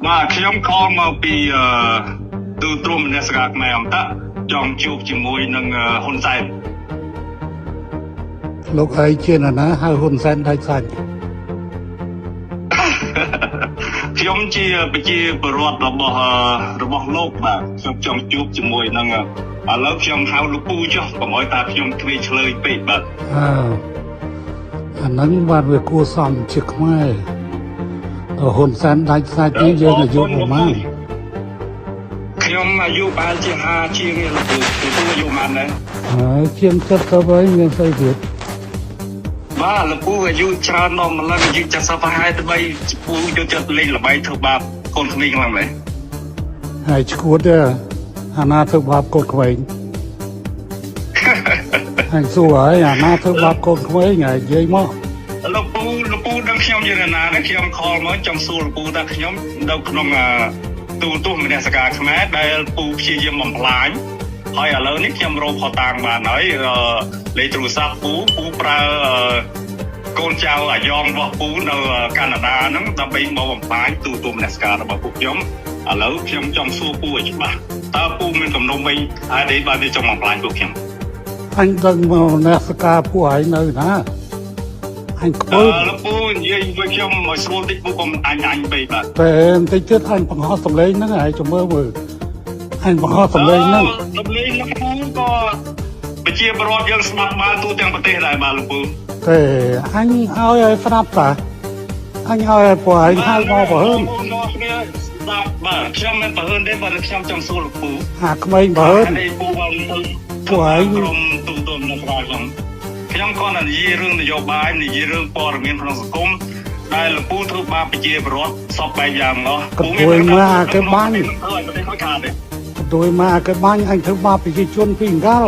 បាទខ្ញុំ call មកពីអឺទូទ្រមនសិការខ្មែរអមតៈចង់ជួបជាមួយនឹងហ៊ុនសែន។ លោកឯងជានរណាហៅហ៊ុនសែនដាច់សាច់? ខ្ញុំជាប្រជាពលរដ្ឋរបស់លោកបាទខ្ញុំចង់ជួបជាមួយនឹងឥឡូវខ្ញុំហៅលោកពូចុះកុំឲ្យតាខ្ញុំទ្វាឆ្លើយពេកបាទ។ អើអាហ្នឹងបាទវាគួរសមជាខ្មែរដល់ហ៊ុនសែនដាច់សាច់នេះយើងអាយុប្រហែល ខ្ញុំអាយុប្រហែលជា50ជាងឯលោកពូលោកពូអាយុប៉ុន្មានដែរ? ហើយជាង70ហើយមានស្អីទៀត? បាទលោកពូអាយុច្រើនដល់ម្លឹងអាយុ70ប្រហែលទៅបីពូយកចិត្តលេងល្បែងធ្វើបាបកូនក្មេងខ្លាំងមែន? ហើយឈួតទេអាណាធ្វើបាបកូនក្មេងអញសួរហើយអាណាធ្វើបាបកូនក្មេងហើយនិយាយមក។ លោកពូលោកពូដឹងខ្ញុំជានរណាទេ?ខ្ញុំ call មកចង់សួរលោកពូថាខ្ញុំនៅក្នុងទូទស្សន៍មនសិការខ្មែរដែលពូព្យាយាមបំផ្លាញហើយឥឡូវនេះខ្ញុំរកផតាងបានហើយលេខទូរស័ព្ទពូពូប្រើកូនចៅអាយ៉ងរបស់ពូនៅកាណាដាហ្នឹងដើម្បីមកបំផ្លាញទូទស្សន៍មនសិការរបស់ពួកខ្ញុំឥឡូវខ្ញុំចង់សួរពូឲ្យច្បាស់តើពូមានកំណុំវិញហើយទេបានវាចង់បំផ្លាញពួកខ្ញុំ? អញដឹងមកអ្នកសការពួកឯងនៅណាអញខ្ពើ មលោកពូនិយាយvớiខ្ញុំឲ្យស្រួលតិចពូកុំអញអញពេកបាទ។ តែបន្តិចទៀតអញបង្ហោះសម្លេងហ្នឹងហើយចាំមើលមើលអញបង្ហោះសម្លេងហ្នឹង។ សម្លេងលោកពូក៏ប្រជាពលរដ្ឋយើងស្ដាប់បានទូទាំងប្រទេសដែរបាទលោកពូ។ តែអញឲ្យឲ្យស្ដាប់តាអញឲ្យឲ្យពួកឯងហៅមកបើហឺន គ្នាស្ដាប់បាទខ្ញុំមិនបើហឺនទេបាទខ្ញុំចង់សួរលោកពូ អាក្មេងបើហឺន ពូបានទៅ ពួកឯង ក្រុមទូទៅនៅក្រៅខ្ញុំខ្ញុំគ្រាន់តែនិយាយរឿងនយោបាយនិយាយរឿងព័ត៌មានក្នុងសង្គមដែលលោកពូធ្វើបាបប្រជាពលរដ្ឋសពបែបយ៉ាងអស់ កទួយមកអាគេបាញ់ ធ្វើឲ្យប្រទេសខូចខាតទេ កទួយមកអាគេបាញ់អញធ្វើបាបប្រជាជនពីអង្កល